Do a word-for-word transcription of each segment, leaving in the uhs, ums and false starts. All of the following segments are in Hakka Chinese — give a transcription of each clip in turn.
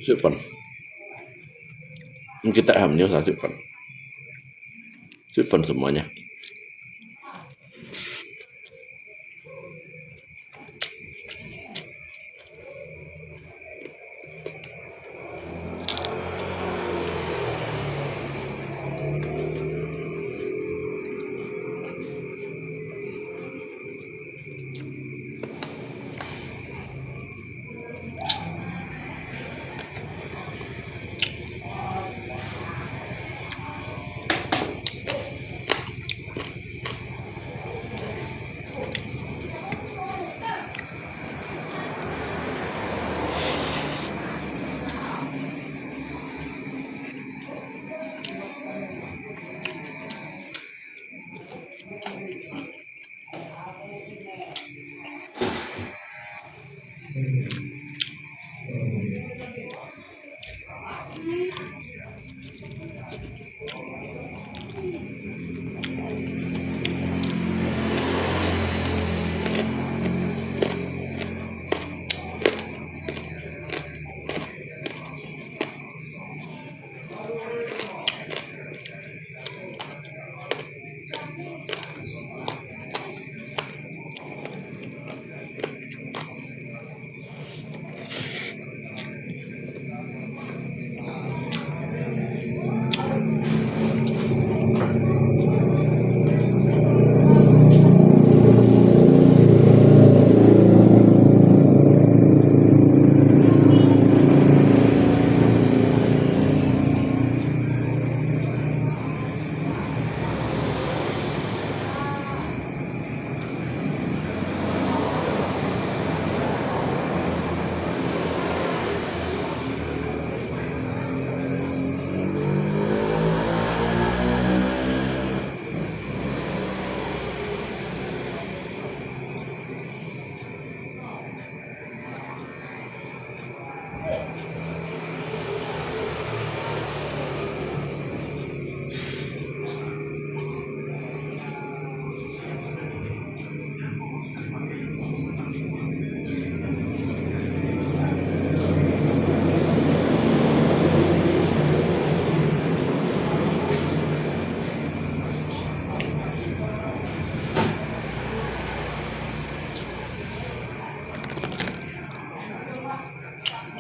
食飯。毋記得還有啥食飯？食飯什麼呢？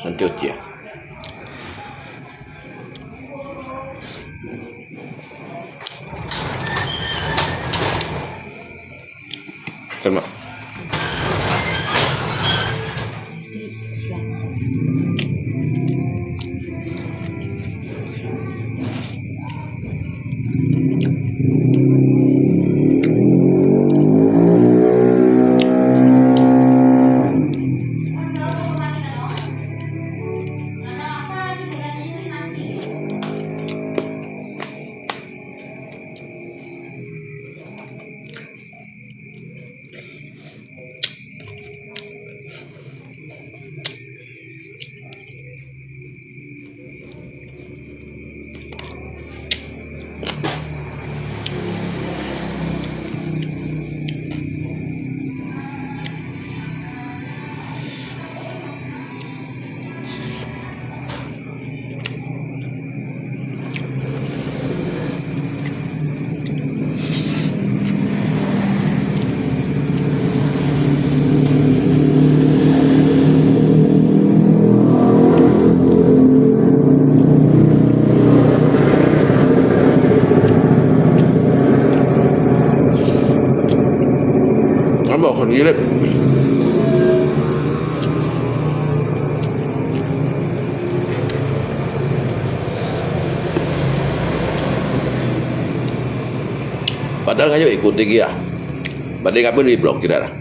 三条街。什么？Tambah kan gila. Padahal ngayon ikut lagi ah. Balik apa ni blok kita dah.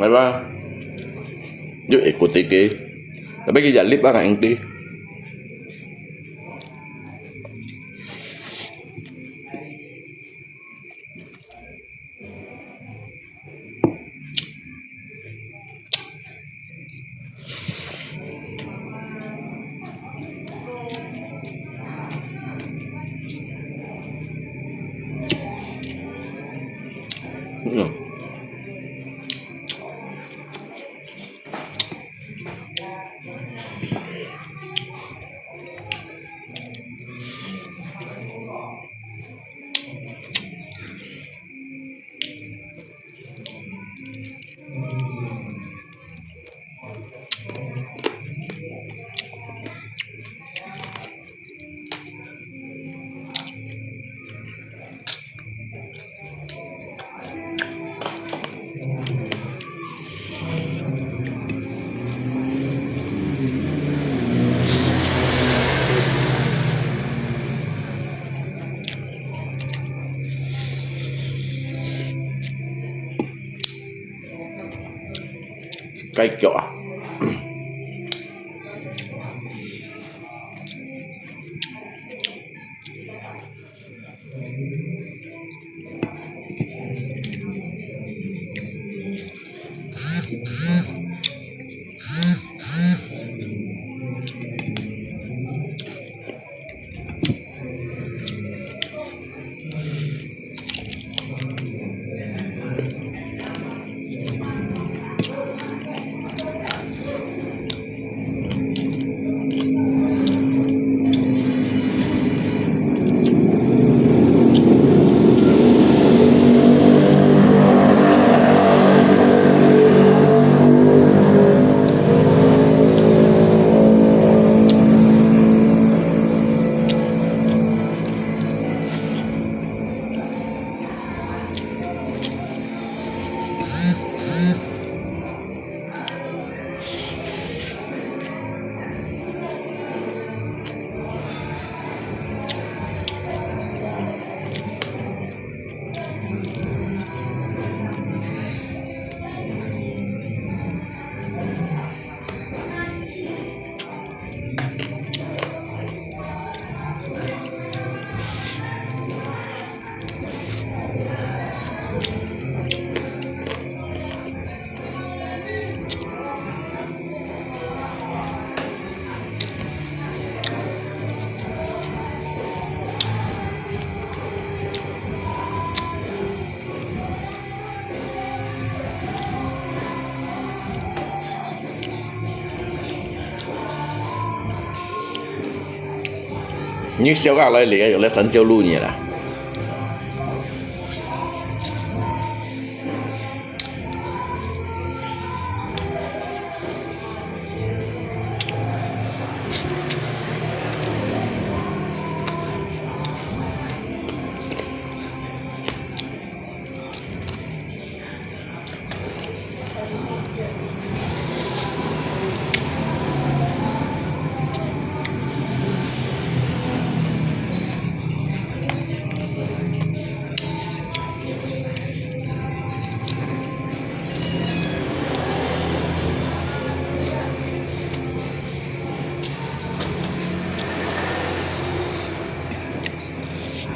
Apa? Yo ikut tiki. Tapi kita lip apa engti? 嗯。雞腳啊！你小可來這个，有來三角路呢啦。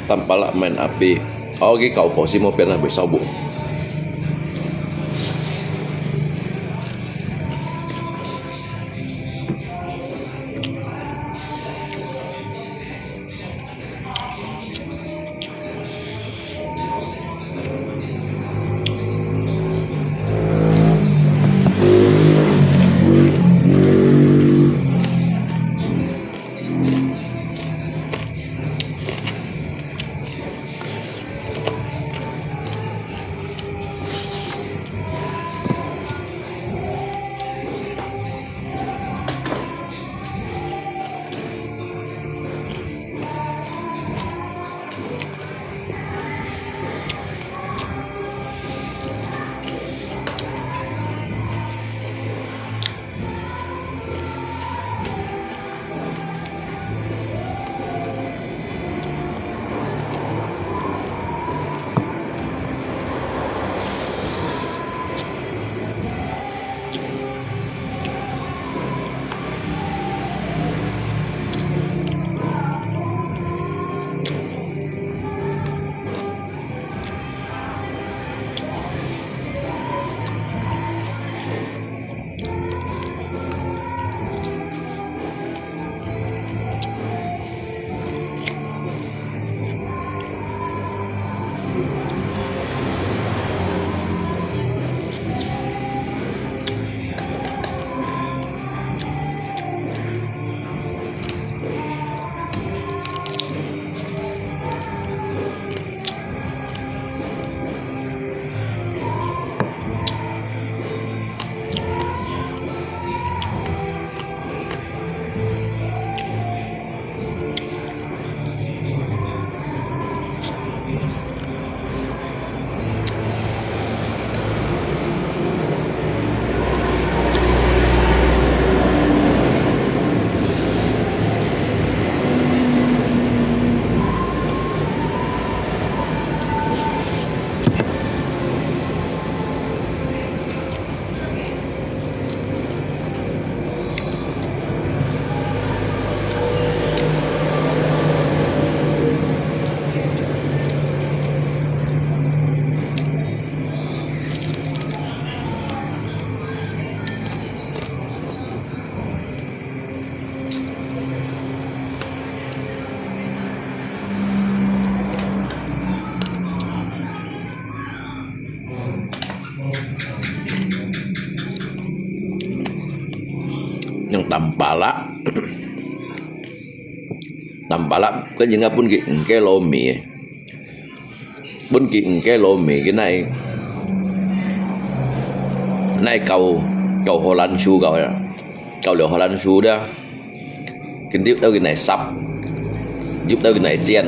Tampalak main api. Awak gi kau fosi mo pian na buay sawbu. Tampalak. Tampalak，跟人家分佢五个糯米，分佢五个糯米，佢哪會，哪會交，交荷蘭薯交呀，交了荷蘭薯了，跟入到佢來煠，入到佢來煎，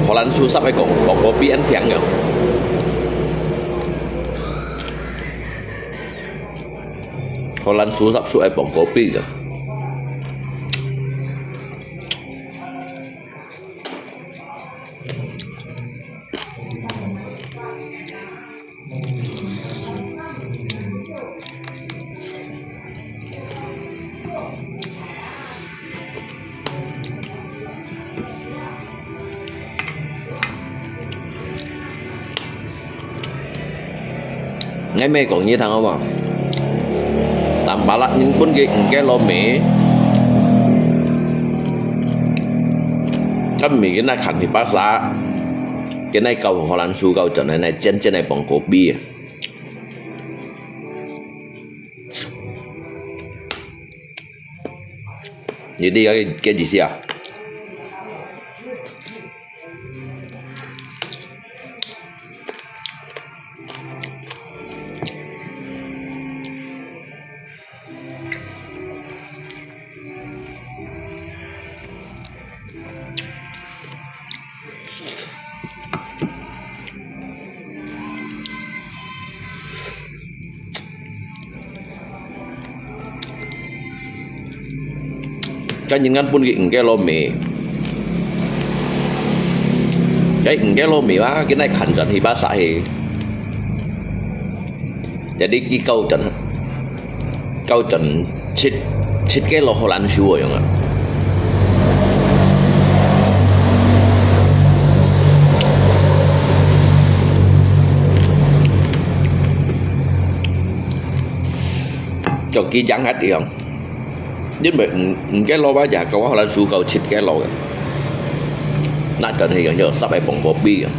荷蘭薯煠个講，講个比較香个。 荷蘭薯煠出來放个比个。𠊎乜講你聽好無？Tampalak人分佢五个糯米，該毋係佢拿牽去巴沙，佢拿交荷蘭薯交轉來，拿煎煎來放个比。 你，你愛个意思啊？ 該人家分佢五个糯米，該五个糯米啊，佢拿牽轉去巴沙去。 Jadi佢交轉，交轉七，七个kilo荷蘭薯个樣啊。就佢樣一樣，因為五，五个kilo啊，也夠荷蘭薯夠七个kilo个，那真係樣樣，十个磅个比啊。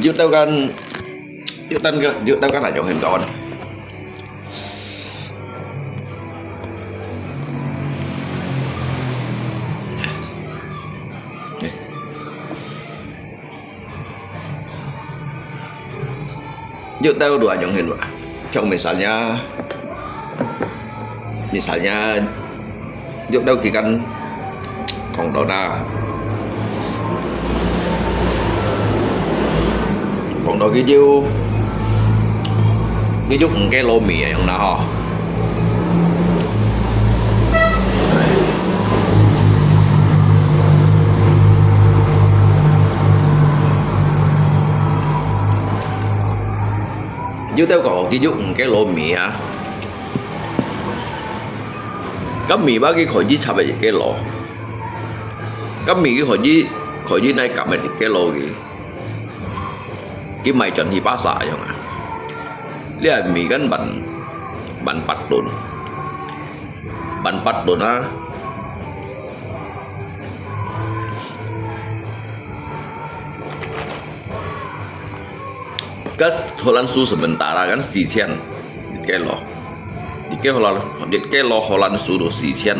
Yuk tau kan, yuk tan ke, yuk tau kan aja hen kawan. Yuk tau dua jong hen wa. Chong misalnya, misalnya, yuk tau kikan kong do na. Kong do ki jiu, ki jiu ng ke lo mi yong na ho. Yuk tau ko ki jiu ng ke lo mi ha. Ka mi ba ki ko jiu chap ke lo. Ka mi ki ko jiu, ko jiu nai kam ke lo ki. Ki mai chon hi ba sa yong a. Lia mi kan ban, ban pat tun. Ban pat tun a. 該荷蘭樹sementara kan四千，一kilo。一kilo，一kilo荷蘭樹都四千。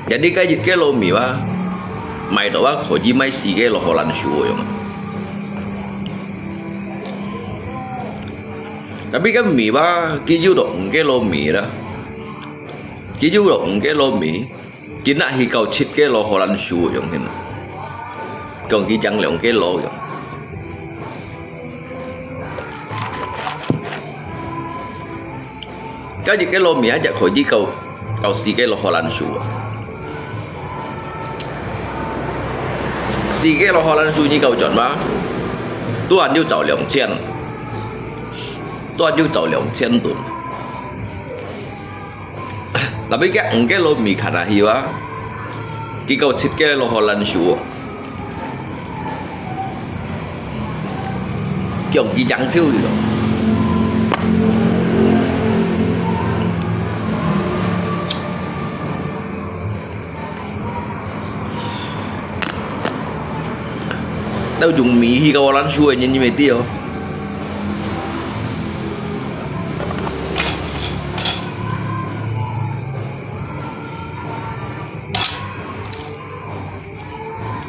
Jadi該一kilo米啊，賣到啊可以買四kilo荷蘭樹个樣。Tapi kan米啊，佢有到五kilo米啦，佢有到五kilo米。 佢拿去搞七kilo荷蘭樹个樣形啊，講佢種兩kilo个樣。該一kilo米啊，就可以搞，搞四kilo荷蘭樹啊。四kilo荷蘭樹你搞轉嘛？都還要找兩千，都還要找兩千噸。 Tapi佢五kilo米看啊去啊，佢搞七kilo荷蘭樹哦，強佢搶手去咯。都用米去搞荷蘭樹个人，你毋知哦。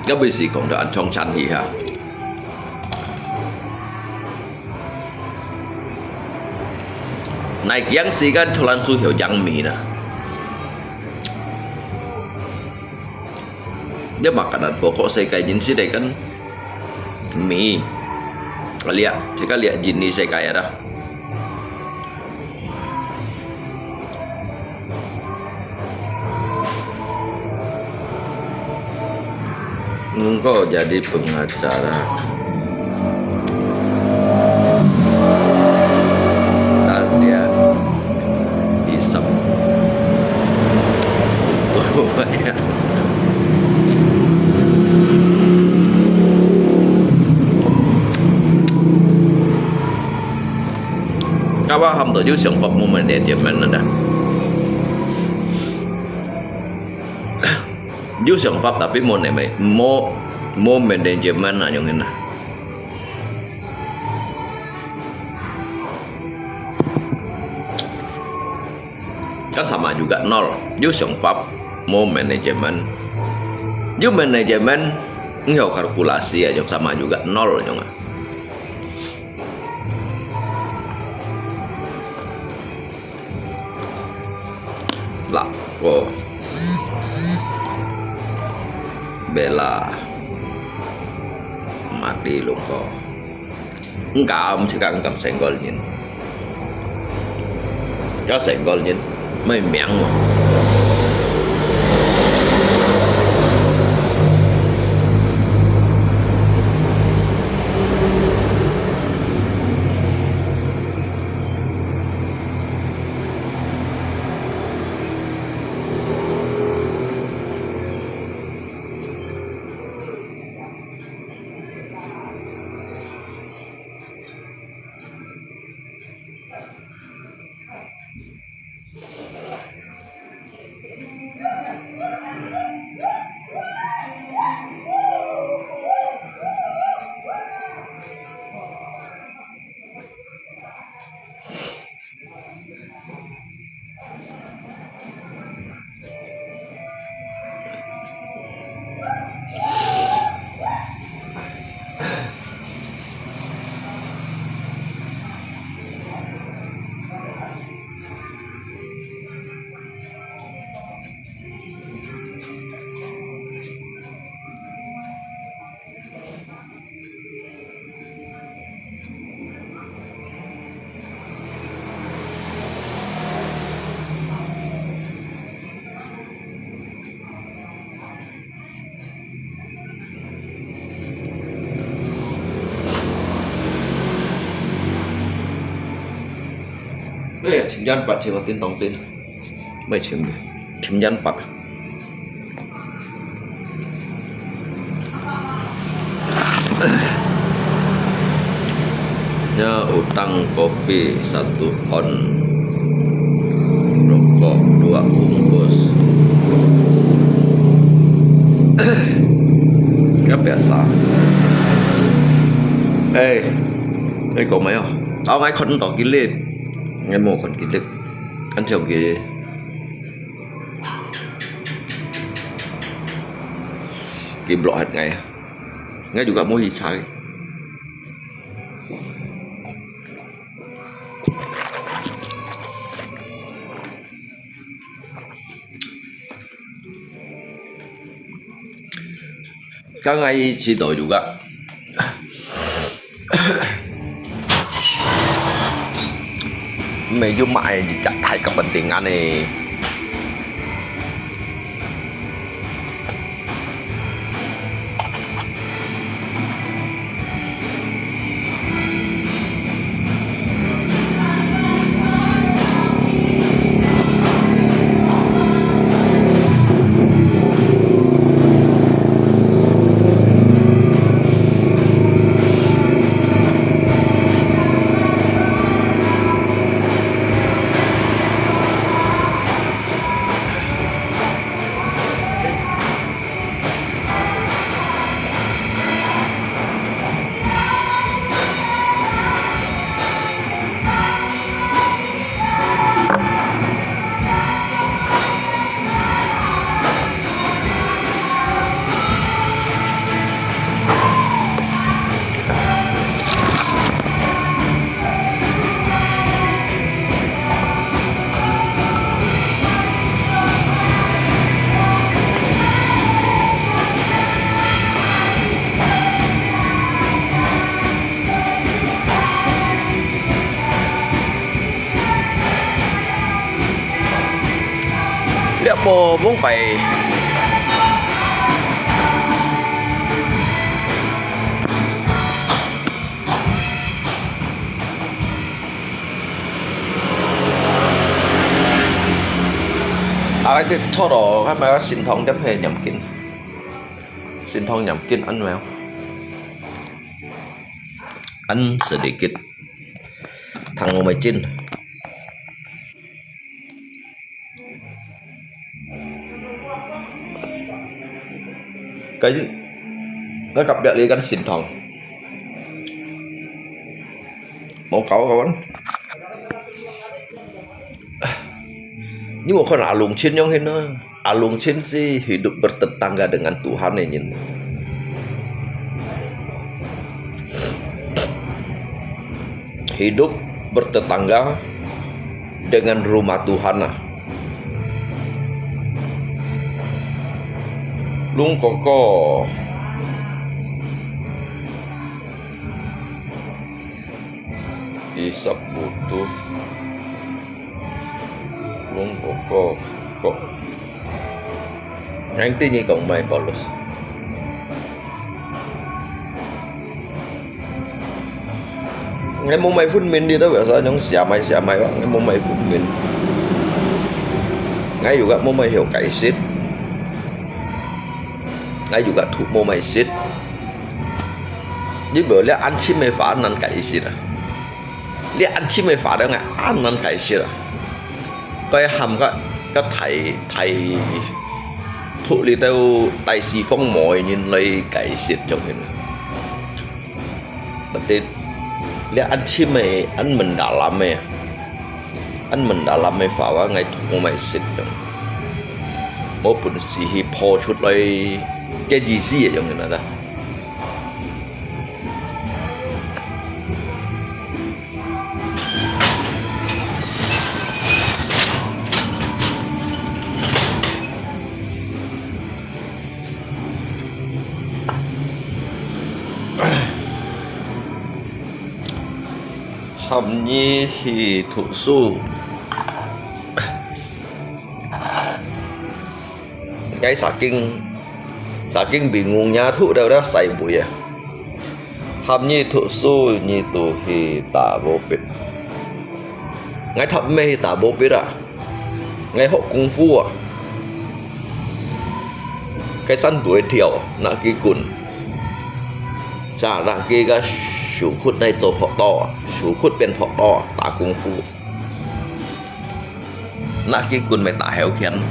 該毋係講到恁樣慘去哈。哪驚時間突然出現揚米呢？你嘛可能報告世界人士來跟米，lihat，這个lihat人類世界啊啦。 Engkau jadi pengacara. Tadian hisap. Kawa ham to 有想法，無management啦。有想法，tapi無management，無，無management啊，樣形啊。Kan sama juga nol，有想法，無management，有management，你有kalkulasi啊，就sama juga nol，樣啊。 Lah ko bela mati lungko. Engkam cakap engkam senggol nyin. Ya senggol nyin, mai miang mo. 哎呀，尋人發，尋到叮當叮，毋係尋，尋人發。 Ya, utang kopi satu on. Rokok dua bungkus. Ya, biasa. 哎，你講咩啊？啊，𠊎看到佢哩，𠊎無看佢哩，看像佢，佢block忒𠊎啊，𠊎juga無去查佢。 Kang ai sito juga. Medyo maay di chat thai kapentingan eh. 這無，無拜。啊，這錯咯，還買个新糖，這係黏緊，新糖黏緊，恁樣。恁sedikit，糖無買盡。 Cái, cái cặp vẹt đi gắn xịn thòng. Mau kau kawan. Ni mau kau nak alung chin yang hin na. Alung chin si hidup bertetangga dengan Tuhan ini. Hidup bertetangga dengan rumah Tuhan nah. Lung koko. Isap butuh. Lung koko. Kok. Yang tinggi kong mai Paulus. Ngai mông mai phun min đi đó, biasa nyong siamai siamai bang, ngai mông mai phun min. Ngai juga mông mai hiểu cái sit. Ngai juga thu mông mai sit. Đi bữa lẽ ăn chim mai phá năn cái sit à. Lẽ ăn chim mai phá đó ngai ăn năn cái sit à. Cái hàm cái, cái thầy, thầy thu đi tao tài sĩ phong mỏi nhìn lấy cái sit trong hình. Bật tết. Lẽ ăn chim mai, ăn mình đã làm mai. Ăn mình đã làm mai phá wa ngai thu mông mai sit trong. Mô bún xì hì phô chút lấy cái gì gì trong hình đó. Hâm nyi hì thụ su. Ngai saking, saking bingung nya thu dau dah sai bui ah. Hâm nyi thu su nyi tu hi ta bo pit. Ngai thap me hi ta bo pit ah. Ngai hok kung fu ah. Cái sân đuổi theo nak ki kun. Cha nak ki ka shu khut nai zo phok to, shu khut pen phok to, ta kung fu. Nak ki kun mai ta héo khian.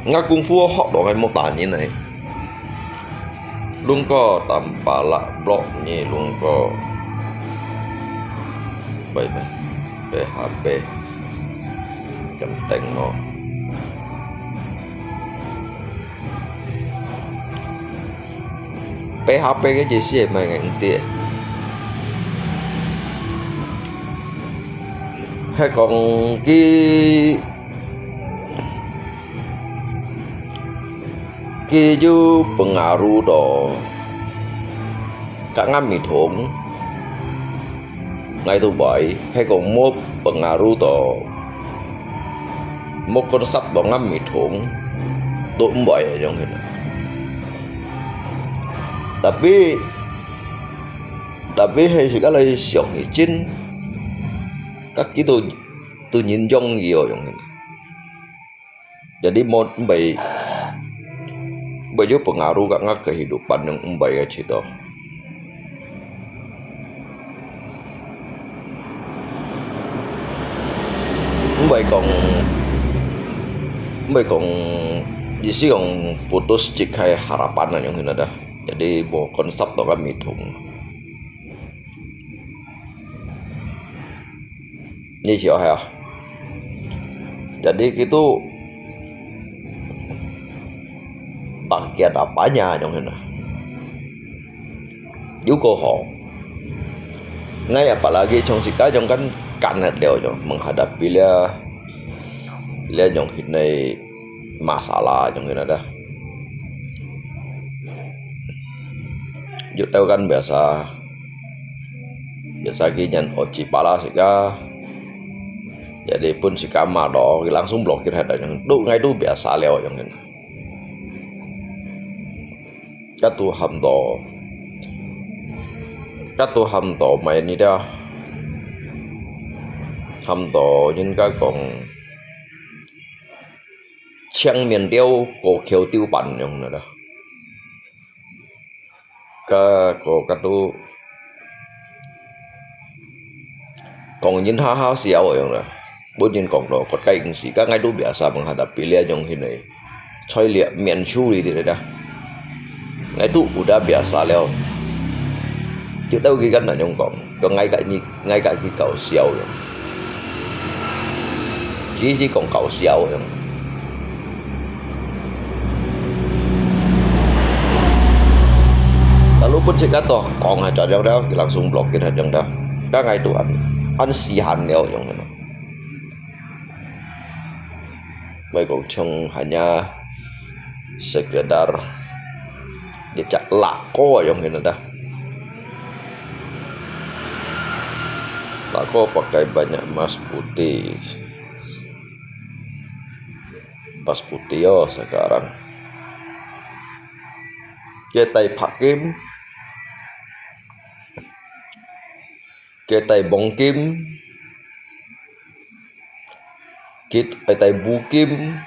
Ngah kung fu hok dong ai mok ta nyi nai. Lung ko tam pa la blok nyi lung ko. Bai bai. Bai ha bai. Jam teng mo. Bai ha bai ke jesie mai ngai nti. Hai kong ki Ki yu pengaruh to kak ngam mi thung. Ngai tu bai, hai kong mo pengaruh to, mo konsep to ngam mi thung, tu mbai yong hin. Tapi, tapi hai si ka lai siok ni chin, kak ki tu, tu nyin jong yo yong hin. Jadi mo mbai, mbai yu pengaruh kak ngak kehidupan yong mbai ka cito. Mbai kong, mbai kong, isi kong putus cik hai harapan na yong hin ada. Jadi mo konsep to kan mi thung. Ni siapa ya? Jadi kitu bagian apanya yong hin. Yu ko ho. Ngai apalagi cong si ka cong kan kan hat liao cong menghadapi lia lia yong hin nai masalah yong hin ada. Yu tau kan biasa. Biasa ki nyan oci pala sika. Jadi pun sika ma do, langsung blokir hada yong. Tu ngai tu biasa liao yong hin. Katu ham to. Katu ham to mai ni dia. Ham to yin ka kong. Chiang mian diao ko kiao diu pan yong na da. Ka ko katu kong yin ha ha siao yong na. Bun yin kong do kot kai ing si ka ngai tu biasa menghadapi lia yong hin nei. Choi lia mian su li di da. Ngai tu udah biasa liao. Yu tau ki kan na yong kong. Ko ngai ka ni, ngai ka ki kau siao yong. Ki si kong kau siao yong. Lalu pun si ka to, kong hai cak yong da, langsung blokir hai yong da. Ka ngai tu an, an si han liao yong. Mai kong cong hanya sekedar dicak lako yong hin ada. Lako pakai banyak emas putih. Emas putih yo sekarang. Kitai pakim. Kitai bongkim. Kit ai tai bukim,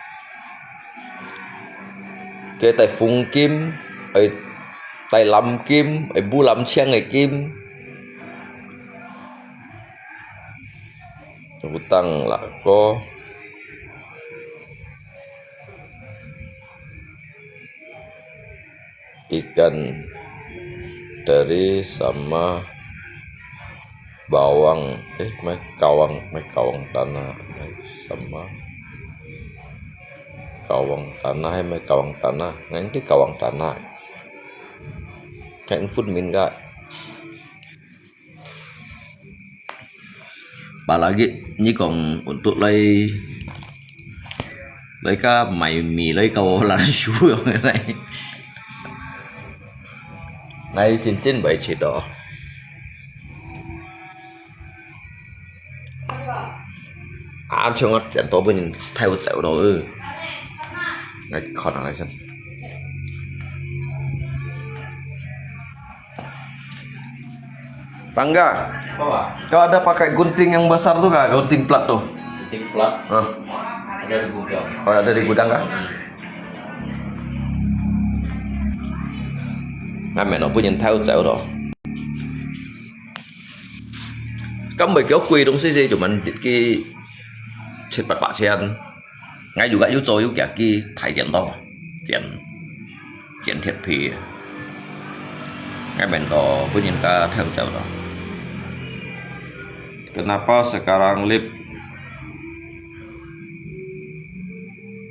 ke tai fungkim, ai tai lamkim, ai bu lam chiang ai kim. Utang lako. Ikan teri sama bawang, eh, mai kawang, mai kawang tanah, mai sama kawang tanah, eh, mai kawang tanah, ngan ti kawang tanah. Ngan phun min ka. Apalagi你講untuk來，來个買米，來个我來收用个來。來真正買切到。啊，像我真多本人偷走了，呃。來看下先。 Pangga, apa? Kau ada pakai gunting yang besar tu kah? Gunting plat tu? Gunting plat? Hah? Ada di gudang. Oh, ada di gudang kah? Ngambil apa yang tahu tahu tu. Kan 賣幾貴東西，就問佢七八百千。，𠊎又个又做又夾去大剪刀，剪，剪鐵皮，𠊎面到分人家偷走了。Kenapa sekarang lift,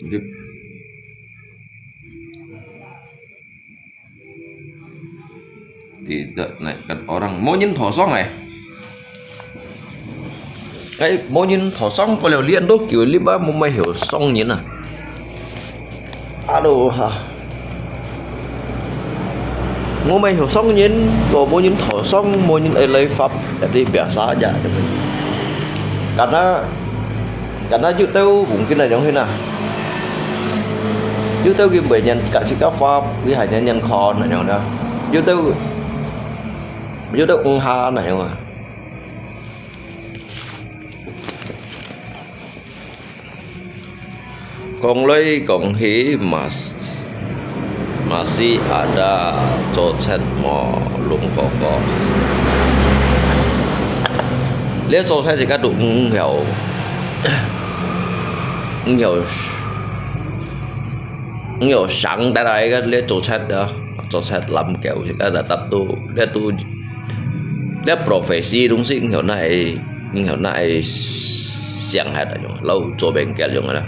lift tidak naikkan orang? Mo nyin thosong eh. Eh, mo nyin thosong ko liu lian do kiu lift ah mo mai hiu song nyin ah. Aduh ha. Mo mai hiu song nyin, ko mo nyin thosong, mo nyin ai lai fap, jadi biasa aja. Karena Karena yuteu mungkin là giống thế nào. Yuteu cái bệnh nhân cả chỉ có Pháp với hai nhân nhân khó là giống đó. Yuteu, yuteu ung ha là giống à. Kong lôi kong hi mas Masih ada cocet mo lung koko. Lê cocet thì các tụ ngầu ngầu ngầu sáng tại đây cái lê cocet đó, cocet lắm kiểu thì các đã tập tụ lê tụ lê profesi đúng sĩ ngầu này ngầu này siang hết rồi, lâu cho bên kia dùng đó.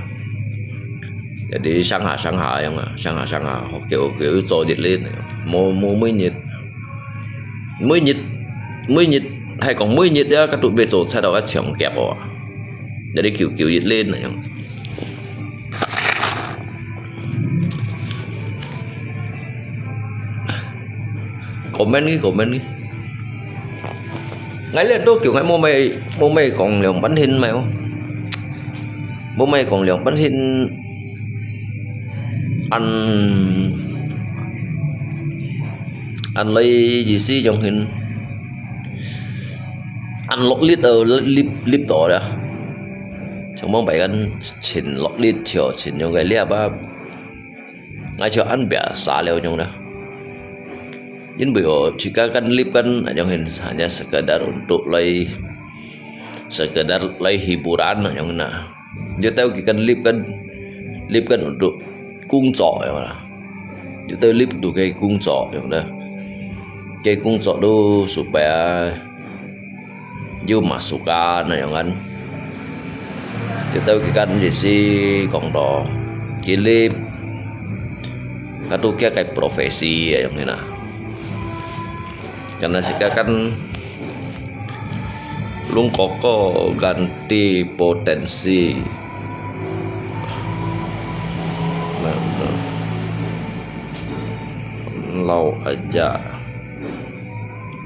Jadi上下上下樣啊，上下上下，OK OK，做一輪，無無每日，每日每日，係講每日啊，佢都愛做七到个長夾哦。Jadi久久一輪那樣。Comment đi comment đi。 𠊎這都叫𠊎無咩無咩講兩半天咩哦，無咩講兩半天，恁恁來意思用hin，恁落力哦，力力到了，像望擺間盡落力就盡用个力啊。 𠊎就恁biasa了樣啦。因為哦，自家kan live kan，那樣hin hanya sekedar untuk來，sekedar來hiburan那樣na。Dia tahu kan live kan，live kan untuk工作樣啦。Dia tahu live untuk个工作樣啦。个工作都supaya有masukan那樣kan。Kita kita kan意思講到，佢哩，佢都叫个profesi那樣啦。Karena kita kan lung koko ganti potensi。Nah, nah. Lau aja.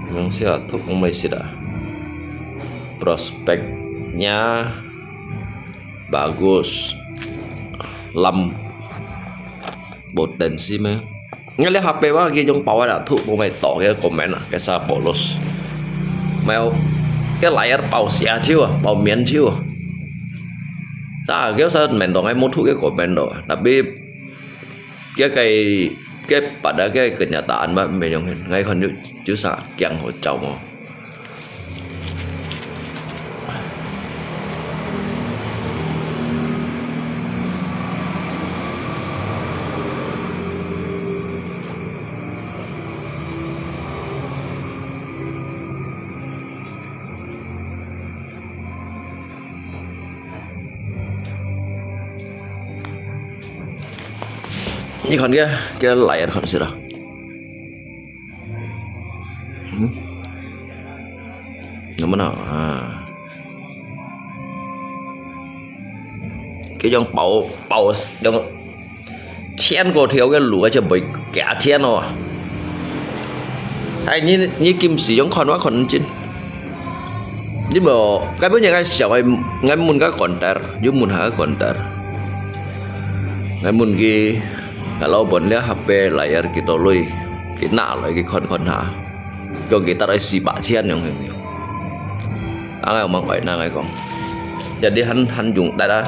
Yang siya tu mesti dah. Prospeknya bagus. Lam potensi meh. Ngali H P wa ki yung pawa dah tu mo mai to ke comment ah, ke sa polos. Mai ke layar pau sia chiu ah, pau mian chiu ah. Sa ke sa men dong ai mo tu ke comment do. Tapi 佢个佢个別个个kenyataan嘛，毋係用，𠊎看就就啥驚好走哦。你看佢，佢來看是啦。嗯，有沒有啊？佢用包包用千個條个路，而且袂加錢哦。哎，你你今時用看我看真。 你無，該本應該小个，𠊎問个konter，有問下个konter。𠊎問佢，kalau本了下背來啊幾多鐳，佢拿來佢看看下，講佢大概四百千樣樣。啊，𠊎問佢，那𠊎講，jadi還還用得啊，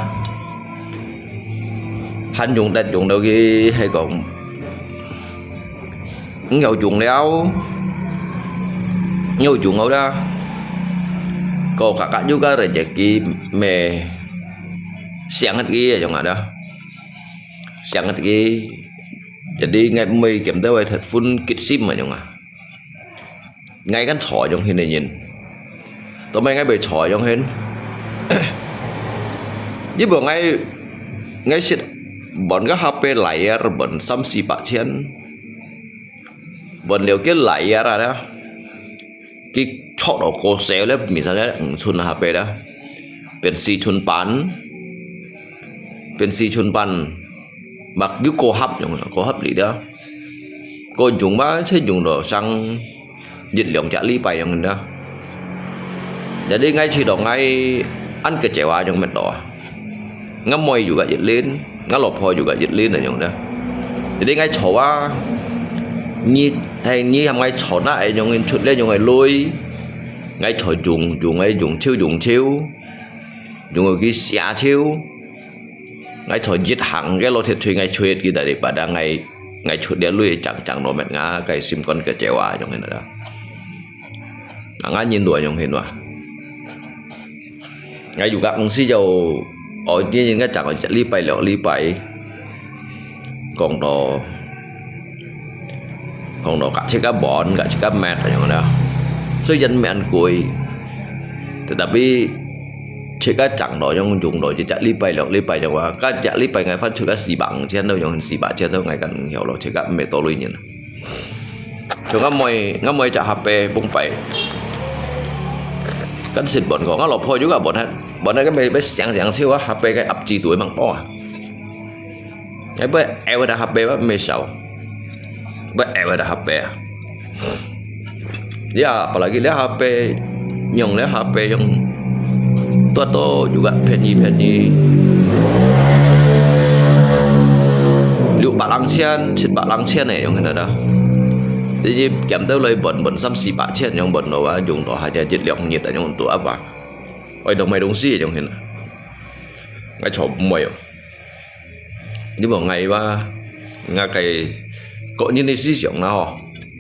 還用得用到佢係講， Ngiau jung liau. Ngiau jung au dah. Ko kakak juga rezeki me. 想个个样啊，对吧？想个个，jadi ngai mui kiam tau ai thật phun kit sim mà yang à. Ngai kan chua yang hin nè yin. Tao mai ngai bai chua yang hin. Ni bo ngai, ngai sit bon ka hape layar bon sam si ba chian. Bon liu ke layar ada. Ki chok lo ko se le, misalnya, mm, chun hape da. Pen si chun pan. Pen si chun pan. Mak yu ko hap yang, ko hap li da. Ko jung ba, che jung lo sang. Jit liang jak li pai yang da. Jadi ngai chi dong ngai an ke cewa yang met lo. Nga moi juga jit lin, nga lo pho juga jit lin yang da. Jadi ngai chowa, ni, hai ni ham ngai chona ai yang in chut le yang ai lui. Ngai choi jung, jung ai jung chiu, jung chiu. Jung ai ki sia chiu. Ngai choi jit hang ke lo thiet chui ngai chui ki dari pada ngai, ngai chut dia lui chang chang lo met nga, kai sim kon ke cewa yang in da. Nga nyin dua yang hin wa. Ngai juga kong si jau, oi, ni ngai chang oi li pai liu li pai. Kong do, kong do ka chika bon, ka chika met yang da. So yan men kui. Tetapi chika chang do yang jung do chika li pai liu li pai yang wa. Ka chika li pai ngai fan chika si bang chian do yang si ba chian do ngai kan hiu lo chika met to lui nyin. Cho nga moi, nga moi chak hape bung pai. Kan sit bon ko, nga lo pho juga bon hat. Bon hat kan bai, bai siang siang chiu a hape kai ap chi tu mang po a. Ai bai, ai bai da hape ba me sao. Bai, ai bai da hape. Ya, apalagi le hape, yang le hape yang tua to juga peni peni. Liu ba lang chian, sit ba lang chian ne, yang kena da. Jadi kiam tau lai bon, bon sam si ba chian, yang bon lo wa, jung do ha ja jit liang nyit, yang tu apa. Oi, dong mai dong si, yang kena. Ngai chop moi. Ni bo ngai wa, nga kai ko ni ni si siang na ho.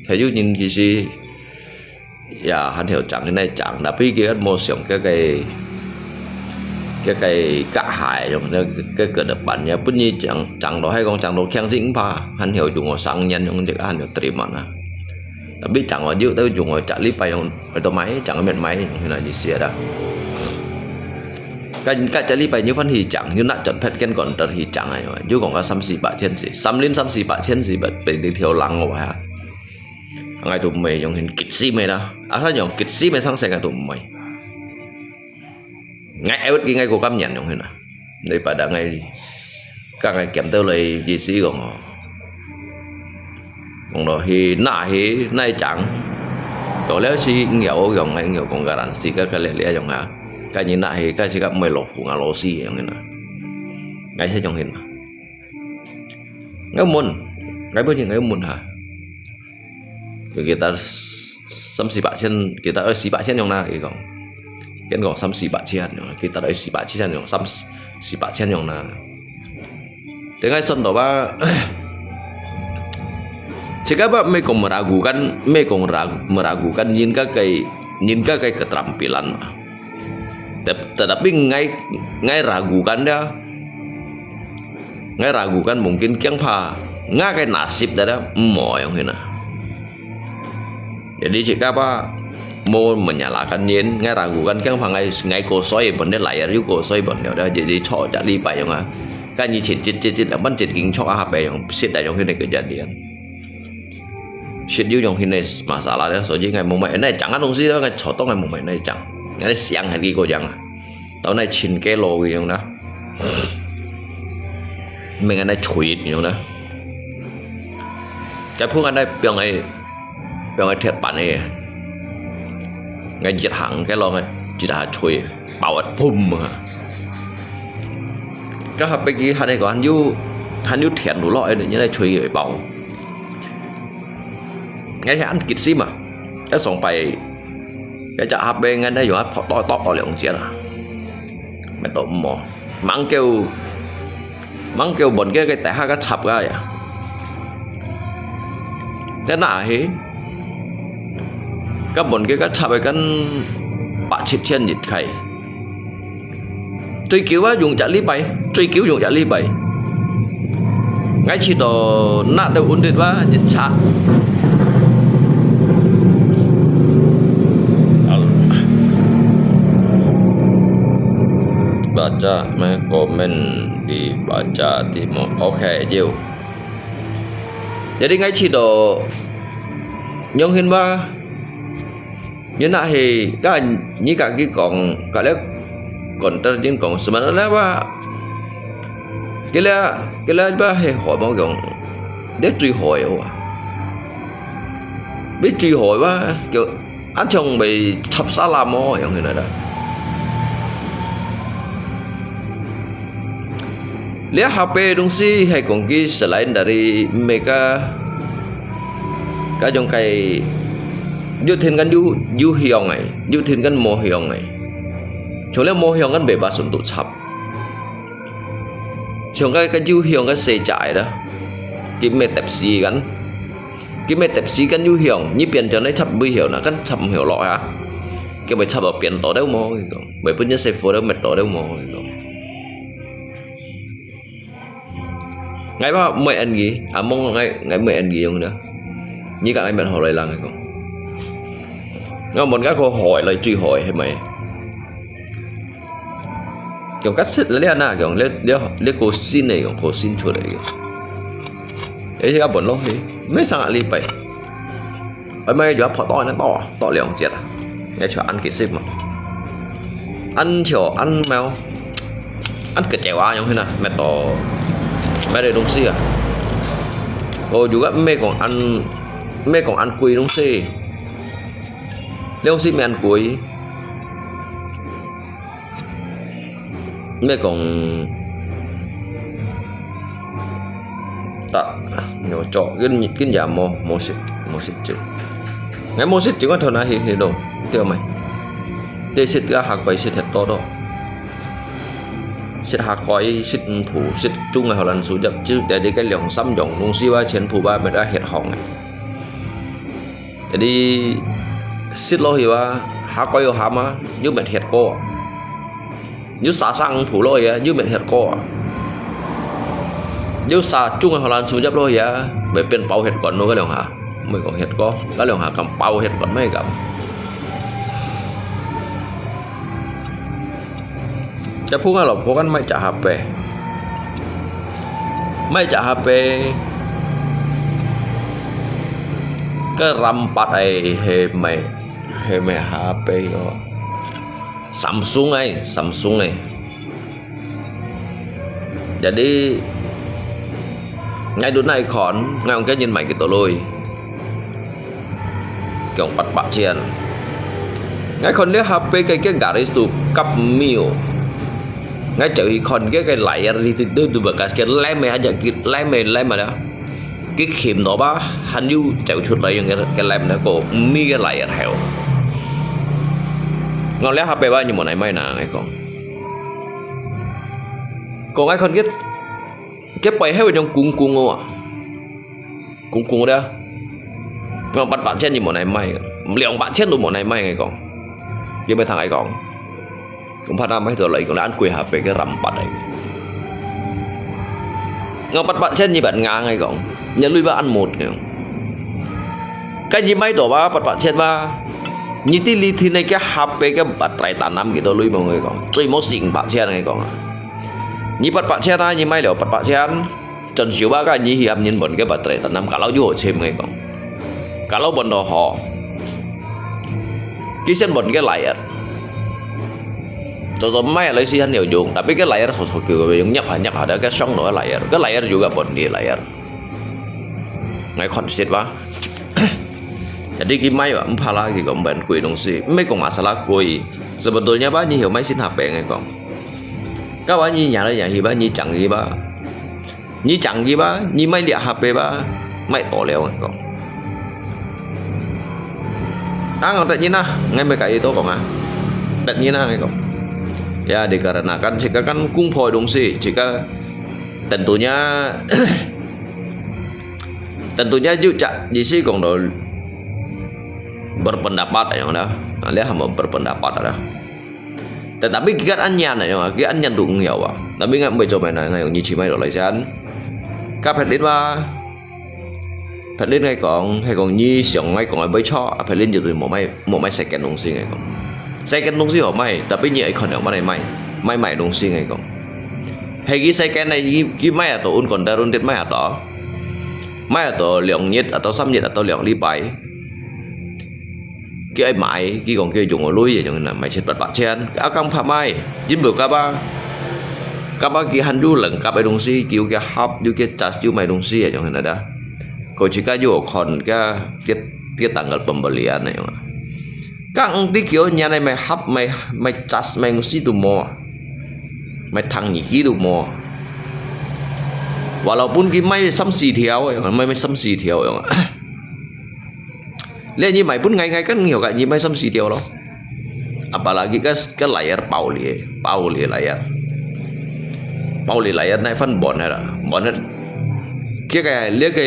Thai yu nyin ki si. Ya, han hiu chang nai chang, tapi ki mo siang ke kai, ke kai ka hai yang ne, ke ke depan ya, pun ni chang, chang lo hai kong chang lo kiang sing pa, han hiu jung o sang nyan yang je han hiu terima na. Tapi chang o yu tau jung o chak li pai yang, oi to mai, chang met mai, yang na ji sia da. Kan ka chak li pai yu fan hi chang, yu na chon phet ken kon ter hi chang ai, yu kong ka sam si ba chian si, sam lin sam si ba chian si ba, pe di thiu lang o ha. Ngai tu mui yang hin kit si mui da. Asa yang kit si mui sang se ngai tu mui. Ngai awet ki ngai ko kam nyan yang hin na. Dari pada ngai ka ngai kiam tau lai ji si kong. Kong lo hi na hi nai chang. To le si ngiau yang ngai ngiau kong ka ran si ka ka le le yang ha. Ka ni na hi ka si ka mui lo fu nga lo si yang hin na. Ngai se yang hin na. Ngai mun. Ngai bo ni ngai mun ha. Kita 三四百千，kita 二四百千 yang na, ki kong. Ken kong 三四百千 yang, kita 二四百千 yang, 三四百千 yang na. Dengan son to ba, cakap ba, me kong meragukan, me kong ragu, meragukan, yin ka kai, yin ka kai keterampilan. Tep-, tetapi ngai, ngai ragukan dia. Ngai ragukan mungkin kiang pha. Nga kai nasib dah dah mo yang hina. Jadi cik apa mo menyalahkan yin, ngai ragukan kiang pha ngai, ngai ko soi bon dia layar yu ko soi bon dia dah. Jadi cho jak li pai yang ah. Kan yi cit cit cit cit, ban cit ging cho ah pai yang sit dah yang hina kejadian. Sit yu yang hina masalah dah, so ji ngai mong mai, nai chang kan dong si dah, ngai cho tong ngai mong mai nai chang. Ngai siang hai ki ko yang ah. Tau nai chin ke lo yang dah. Meng ngai nai chuit yang dah. Cái phút ngai nai piang ngai, piang ngai thiệt bản ngai. Ngai jiet hàng cái lo ngai jiet ha chuit, bảo ăt pum ha. Cái hộp bê kia hai nai có han yu, han yu thiệt đủ lo, ngai nai chuit bảo. Ngai han kit si mà. Cái sòng bài, cái chả hộp bê ngai nai yu ha phọt to to to liang jiet à. Mẹ tổ mò. Mang kêu, mang kêu bọn kia cái tại ha cái chập cái à. Cái nạ hì. Cái bọn kia cái chập cái căn bạc chip chen nhịt khay. 最久啊用一禮拜，最久用一禮拜。𠊎試著拿到undit啊，一隻。Baca meh komen di baca Timor. OK，有。Jadi𠊎試著，仰形啊？ 你若係，該你家己講，該了，講得人講，sebenarnya啊，佢了，佢了，係好無講，你最好个哇，你最好哇，就，啊，像會插沙拉無，樣形來啦。 這下背个東西係講佢selain dari mereka，該種个有聽跟有，有響个，有聽跟無響个。像這無響跟bebas untuk插。像該，該有響个細隻个啦，佢meh tepsi kan。佢meh tepsi kan有響，你變成來插尾響啦，跟插毋響落啊。佢會插到變到了無，佢講，會分人師傅了，滅到了無，佢講。 𠊎吧，meh Angie，啊，mong𠊎，𠊎meh Angie用个。你講𠊎meh好來人个講。𠊎問該個好个來最好个係無？用該切了那講，這，這，這個新个用，個新出來个。而且問落去，無成個禮拜。 哎，meh，有一泡多呢，多，多兩節啊，也就恁結實嘛。恁少，恁mau，恁kecewa樣形啊，meh到，meh个東西啊。哦，有个meh講恁，meh講恁貴東西，東西meh恁貴。 Meh講，tak，有做，跟，跟也無，無食，無食酒。𠊎無食酒，𠊎頭那去，去咯，對無？對，食个下季食忒多多。食下季，食毋吐，食中个荷蘭薯汁，就在這个兩三樣東西哇，全部哇，meh啊，忒好个。 Jadi，食落去啊，下季又鹹啊，又meh忒過啊。又沙生吐落去啊，又meh忒過啊。又沙種个荷蘭樹葉落去啊，會變包忒乾咯，該兩下。毋係講忒過，該兩下敢包忒乾，毋係敢。 Tapi𠊎老婆kan meh隻下背，meh隻下背，該ram八个係meh，係meh下背哦。Samsung个，Samsung个。Jadi，𠊎都來看，𠊎用个人買幾多鐳？ Kiong八百千。𠊎看這下背个，个garis都kap mil。𠊎走去看个，个layar di, di, di bekas个lem个，還有个lem个lem个啦。佢掔到吧，還有走出來用个，个lem个，个mil个layar後。𠊎這下背吧，你無來買哪，𠊎講。講𠊎看个，个背後有種公公哦啊。 公公个。𠊎八百千你無來買，兩百千都無來買，𠊎講。你毋通同𠊎講，恐怕那買到來講，恁貴下背个ram八个。𠊎八百千你別硬，𠊎講，你鐳吧恁mut个。該你買到吧，八百千吧，你知裡頭个下背个baterai tanam幾多鐳無？𠊎講，最無四五百千，𠊎講啊。你八百千啊，你買了八百千。 Chon siu ba ka你hiam nyin bon ke baterai tanam kalau ju ho chim ngai kong. Kalau bon do ho. Kisian bon ke layar. Cho cho mai lai si han liu jung, tapi ke layar so so kiu ke jung nyap ha nyap ha da ke song do layar. Ke layar juga bon di layar. Ngai kon sit ba. Jadi ki mai ba, mpala ki kong ban kui dong si. Mai kong masalah kui. Sebetulnya ba ni hiu mai sin ha peng ngai kong. Ka ba ni nya lai nya hi ba, ni chang hi ba. Ni chang ki ba, ni mai liak ha pe ba, mai to liao ngai kong. Ang ang tat ni na, ngai mai ka i to kong a. Tat ni na ngai kong. Ya, dikarenakan jika kan kung poi dong si, jika tentunya, tentunya ju chak, ji si kong do berpendapat ayong da. Lihat hamba berpendapat ada. Tetapi佢个安全啊，佢安全都毋曉啊。Tapi ngai毋會做咩呢，ngai用二千米落來先。Ka Petlin話，Petlin ngai講，係講你想ngai講个會錯，啊，Petlin就無買，無買second東西ngai講。Second東西好買，tapi你愛看了買來買，買買東西ngai講。係佢second呢，佢，佢買啊到，un konter un dit買啊到，買啊到兩日，啊到三日，啊到兩禮拜。 佢愛買，佢講佢用个鐳，用那買七八百千，啊，敢怕買，因為甲啊，甲啊，佢還有冷甲个東西，佢有个盒，有个tas，有買東西个，用那的。佢自家有看个，个，个tanggal pembelian那用啊。Kang ang di kyo nya na may hap, may, may tas, may ngusi tu mo. May tang ni ki tu mo. Walaupun ki may sam si thiao, may, may sam si thiao, yung. 你，你買分𠊎，𠊎跟你講，你買三四條咯。Apalagi个，个layar包咧，包咧layar。包咧layar那份bonnet啊，bonnet。佢个，這个，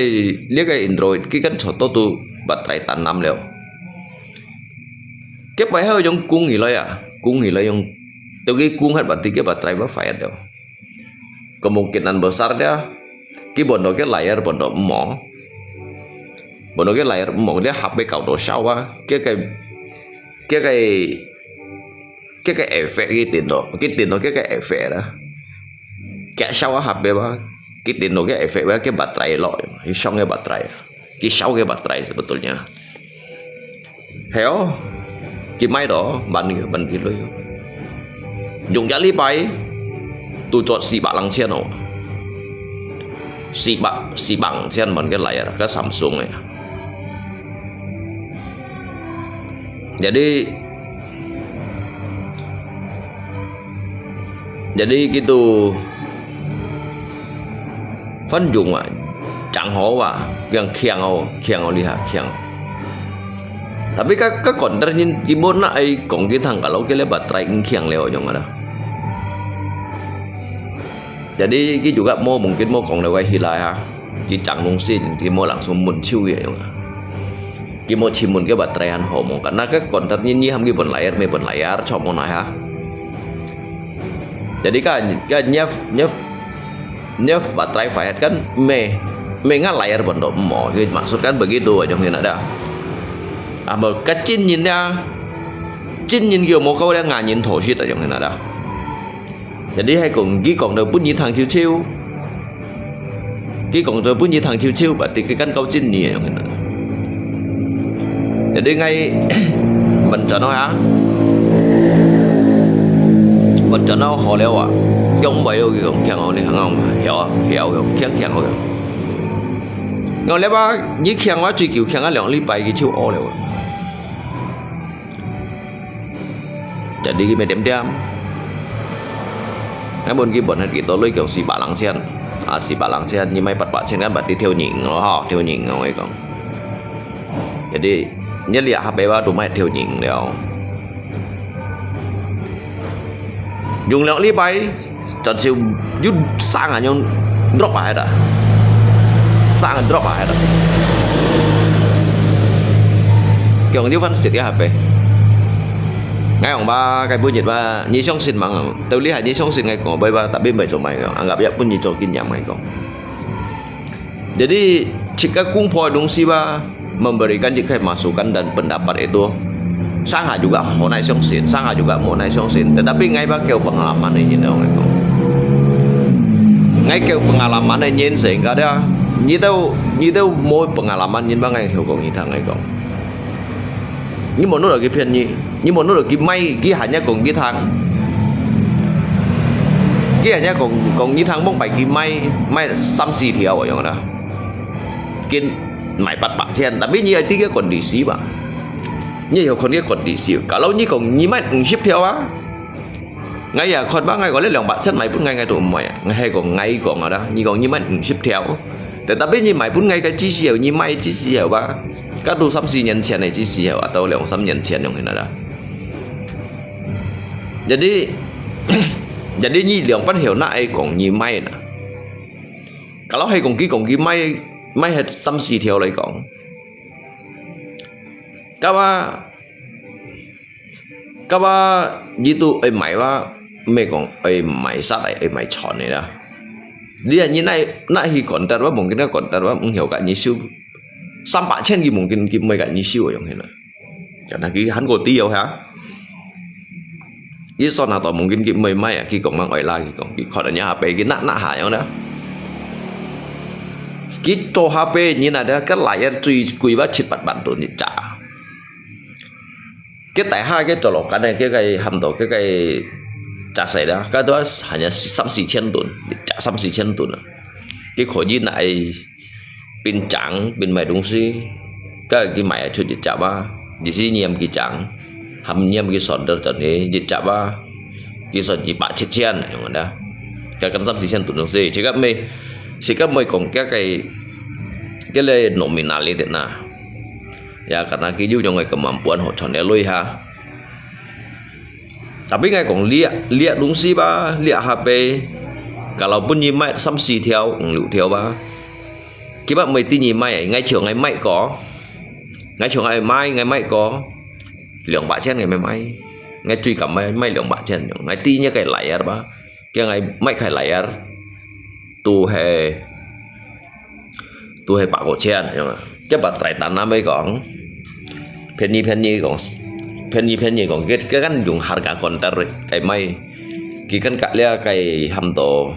這个Android，佢跟坐到都baterai tanam了。佢背後用供起來啊，供起來用，到佢供下，berarti佢baterai berfire了。Kemungkinan besar dia，佢bonnet个layar bonnet mò。 Bonnet个layar mò，你合个搞到燒啊，个个，个个，个个effect佢電腦，佢電腦个个effect啦。个燒啊合个嘛，佢電腦个effect啊，个baterai落，佢傷个baterai，佢燒个baterai sebetulnya。係哦，佢買到，ban佢，ban佢鐳。用一禮拜，都做四百零千哦。四百，四百零千ban个layar，个Samsung个。 Jadi，jadi gitu，反正啊，正好啊，yang強哦，強哦，厲害，強。Tapi ka，ka konter nyin，佢無拿來講佢聽，kalau佢个baterai強了，用啊啦。Jadi，佢juga無，mungkin無講了，會起來哈。 佢正東西，佢無langsung問手个樣啊。佢無去問个baterai還好無，karena个konter nyin，你喊佢pun layar，乜pun layar，全部拿下。Jadi kan，kan nyef，nyef，nyef baterai fire kan，乜，乜ngah layar pun都無，佢maksud kan begitu，yang ini ada。啊，無，个真人呀，真人佢無夠了，ngah人thô sit，yang ini ada。 Jadi係講，佢講到分你聽笑笑，佢講到分你聽笑笑，berarti佢kan夠真理个樣。Jadi ngai，問轉啊，問轉啊好了啊，強毋會，佢講強哦，你行啊，曉啊，曉啊，強強哦。我了啊，你強啊，追求強啊，兩禮拜佢就屙了啊。 Jadi佢乜點點。Namun佢本係幾多鐳，叫四百零千。啊，四百零千，你買八百千，kan berarti條人咯，吼，條人，我講。Jadi，你這下白話都買條人了。用兩禮拜， Chọn siu yun sang anyong drop ahead啊，sang drop ahead啊。Kiong liu phan sit ya hape. Ngai ong ba, kai bu nyit ba, nyi siong sin mang. Tau li hai nyi siong sin ngai kong bai ba, tapi bai so mai kong. Anggap ya pun nyi cho kin yang mai kong. Jadi, jika kung po dong si ba, memberikan juga masukan dan pendapat itu, sangha juga honai siongsin, sangha juga monai siongsin. Tetapi ngai ba kêu pengalaman ini nong itu. Ngai kêu pengalaman ini sehingga dia, nyi tahu, nyi tahu mo pengalaman nyi ba ngai kêu kong nyi thang ngai kong. Nyi mo nut lagi pian nyi, nyi mo nut lagi mai, gi hanya kong gi thang. Gi hanya kong, kong nyi thang mong pai gi mai, mai sam si thiau yang ada. Kin mai pat pak chian, tapi nyi ai tiga kondisi ba. Nyi yo kon kondisi. Kalau nyi kong nyi mai eng sip thiau ba. Ngai ya kon ba ngai ko le liang pak chian mai pun ngai ngai tu mai. Ngai hai kong ngai kong ada. Nyi kong nyi mai eng sip thiau. Tetapi nyi mai pun ngai kai chi siau, nyi mai chi siau ba. Ka tu sam si nian chian ai chi siau atau liang sam nian chian yang ada. Jadi, jadi nyi liang pan hiau na ai kong nyi mai na. Kalau hai kong ki kong ki mai, mai hai sam si thiau lai kong. Ka ba, 該話你都愛買話，毋係講愛買殺來，愛買穿个啦。你啊，你哪，哪去counter話，望緊个counter話，毋曉甲你收，三百千佢望緊佢毋會甲你收个樣形啦。Karena佢還過低哦哈。佢算下到望緊佢毋會買啊，佢講吂愛啦，佢講，佢看到你下背，佢拿，拿下樣啦。佢做下背，你那个，該來个最貴話七八萬度一隻。 該底下該做落間个，該个喊到該个炸死啦，該都還要三四千噸，炸三四千噸啊。佢可以拿來冰箱，冰買東西，該佢賣出一隻啊，你是黏佢講，含黏佢算得等於一隻啊，佢算一百七千樣个啦，該跟三四千噸東西，這个毋係，這个毋係講該个，該个nominal一點呐。 Ya，karena佢有用个kemampuan好賺个鐳哈。Tapi𠊎講這，這東西吧，這下背，kalau分你買三四條、五六條吧，佢吧毋會分你買，𠊎像𠊎買過，𠊎像𠊎買，𠊎買過，兩百千𠊎買買，𠊎最敢買，買兩百千，𠊎知你个來啊吧。 Kaya ngai mai khai layar, tu he, tu he 八个钱，有無？Kaya ba trai tanam ai kong, 便宜便宜 kong, 便宜便宜 kong, kaya, kaya kan yung harga konter kay mai, kaya kan ka lia kay hamdo,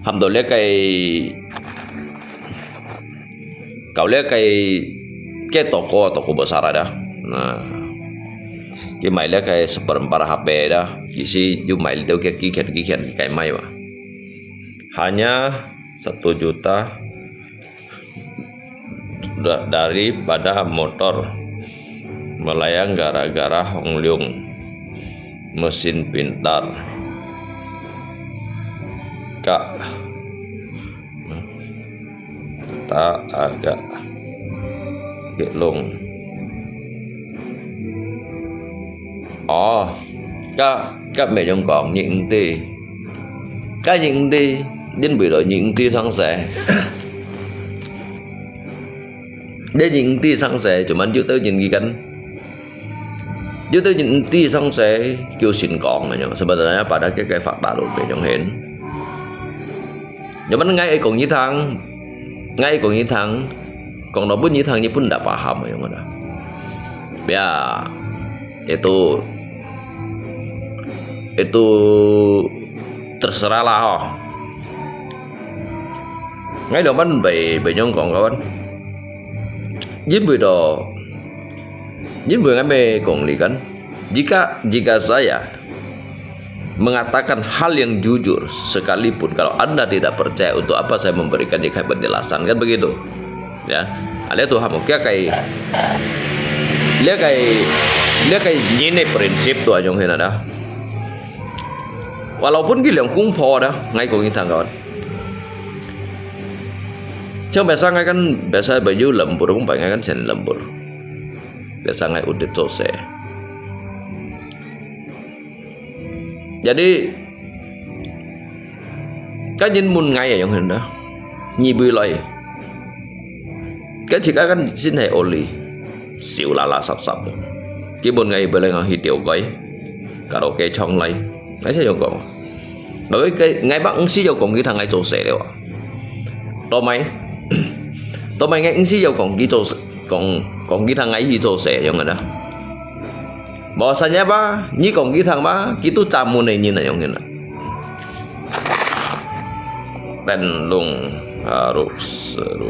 hamdo lia kay搞了个，个多个多个无啥啦的。啊，佢买了个十八八HP的，其实又买了个几千几千个买嘛。Hanya satu juta da-, daripada motor melayang gara-gara Hong Leong mesin pintar. Kak, ta agak gelong. Oh, kak, kak mẹ Nhung kong, nhị ung ti. Kak nhị ung ti, din bùi lòi nhị ung ti sang sẻ. Din nhị ung ti sang sẻ, cuman yu tơ nyin gi kan. Yu tơ nyin ung ti sang sẻ, kiu sin kong, mẹ Nhung. Sebenarnya pada kek kek fakta lòi mẹ Nhung hen. Cuman ngai ai kong yi thang, ngai ai kong yi thang, kong no bun yi thang, nyi bun ndak paham, mẹ Nhung. Ya, itu, itu terserah lah, ho. Ngai dong ban bai, bai Nhung kong kawan. Yin bui do, yin bui ngai me kong li kan. Jika, jika saya mengatakan hal yang jujur, sekalipun kalau Anda tidak percaya, untuk apa saya memberikan jika penjelasan, kan begitu. Ya, ada tu ham, kaya kay, lia kay, lia kay nyine prinsip tu anyong hina da. Walaupun gilang kung pho da, ngai kong itang kawan. Chang biasa ngai kan, biasa baju lembur, kung pai ngai kan sen lembur. Biasa ngai udit sose. Jadi, kan yin mun ngai ya yong hen da. Nyi bui loi. Kan chika kan sin hai oli. Siu la la sap sap. Ki mun ngai bui loi ngai hi tiu goi. Karaoke chong lai. Ngai sa yong kong. Tapi ngai bak ngsi yong kong kita ngai sose leo. Tomai. Tomai ngai ngsi yong kong kita, kong, kong kita ngai hi sose yong ada. Bahwasanya ba, nyi kong ki thang ba, kitu camun ne nyi na yong nyi na. Pen lung, haru, seru.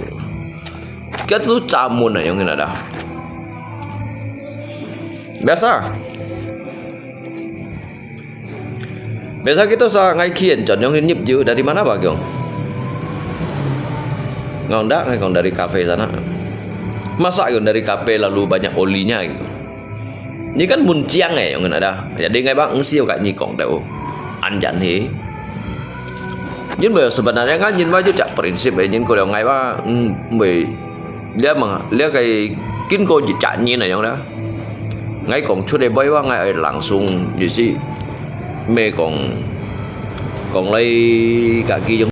Kitu camun ne yong nyi na da. Biasa. Biasa kita sa ngai kien, jon yong nyip jiu, dari mana ba kiong? Ngau ndak, ngai kong dari kafe sana. Masa kiong dari kafe lalu banyak olinya gitu. Ni kan mun chiang eh, yong ada. Jadi ngai bak ngsi ka nyi kong teu. An jan he. Yin bui sebenarnya kan yin bui ju jak prinsip eh, yin ko liao ngai bak, mm, bui, lia mang, lia kay kin ko jak nyi na yong da. Ngai kong chut eh bui bak ngai ai langsung, you see, me kong, kong lai ka ki yong